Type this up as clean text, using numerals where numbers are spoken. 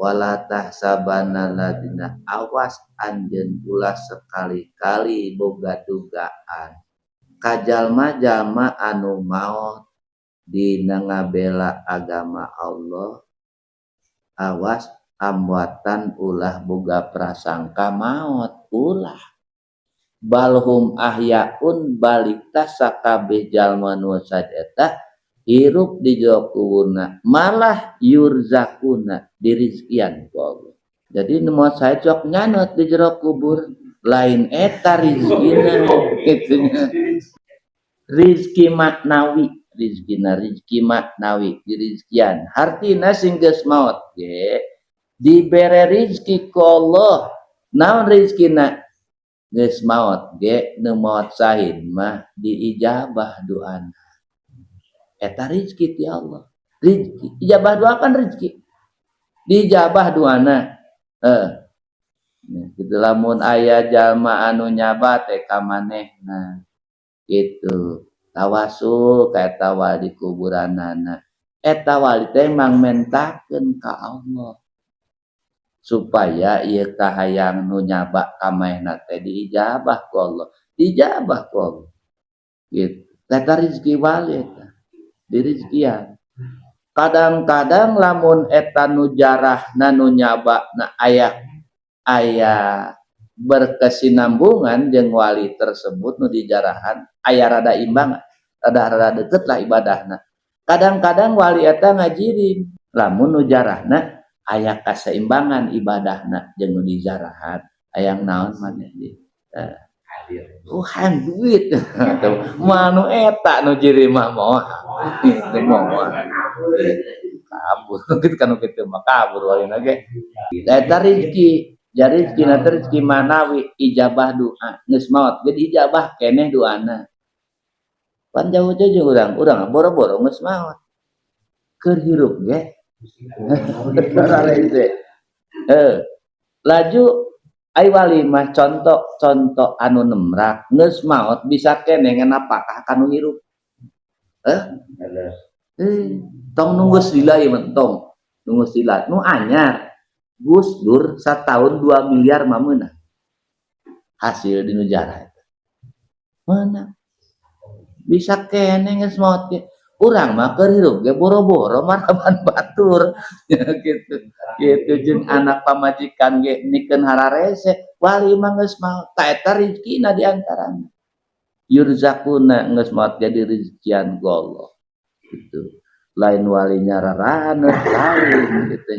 Wala tahsabanna ladina, awas anjeun ulah sekali-kali boga dugaan ka jalma-jalma anu maot dina ngabela agama Allah. Awas, amwatan, ulah boga prasangka maot, ulah. Balhum ahyaun, balikta sakabeh jalma nu eta hirup di jero kuburna, malah yurzakuna, dirizkian ku Allah. Jadi nu maot sae sok nyanot di jero kubur, lain eta rizkina kitu nya. Rizki maknawi, rizkina rizki maknawi, dirizkian. Hartina sing geus maot ge dibere rizki ku Allah. Naon rizkina? Geus maot ge, nu maot sahid mah diijabah doana. Eta rizki ti Allah. Rizki, ijabah doa kan rizki. Diijabah doana. Eh. Gitu, lamun aya jalma anu nyaba teh ka manehna. Gitu. Tawasul ka eta wali kuburanana. Eta wali teh mangmentakeun ka Allah supaya ieu kahayang nu nyaba ka manehna teh diijabah ku Allah. Diijabah ku Allah. Gitu. Eta rizki wali eta. Dirizkian. Kadang-kadang lamun eta nu jarahna, nu nyaba na aya aya berkesinambungan jeung wali tersebut nu dijarahan, aya rada imbang, rada-rada deket lah ibadahna. Kadang-kadang wali eta ngajirim lamun nu jarahna aya kaseimbangan ibadahna jeung nu dijarahan, hayang naon maneh di oh, hayang duit moal nu eta nu jirim mah, moal itu, moal, kabur gitu kan. Kitu mah kabur walina ge. Eta rezeki, jadi rezeki teh rezeki manawi, ijabah doa. Geus maot jadi ijabah keneh doana. Pan jauh jauh urang urang boro-boro geus maot, keur hirup ge rarese. Eh, laju ai wali mah contoh contoh anu nemrak, geus maot bisa keneh nganapakah kanu hirup. Eh, eh, tong nunggu lila ieu mah, tong nunggu lila. Nu anyar Gus Dur satahun 2 miliar mah meunang hasil di nu jarah eta meunang, bisa keneh geus maot ge. Urang mah keur hirup ge boro-boro maraban batur ya gitu gitu, jeung anak pamajikan ge mikeun hararese. Wali mah geus maot ta eta rezekina di antarana yurzakuna, geus maot jadi rezekian ku Allah gitu. Lain walinya raraneut, lain gitu nya.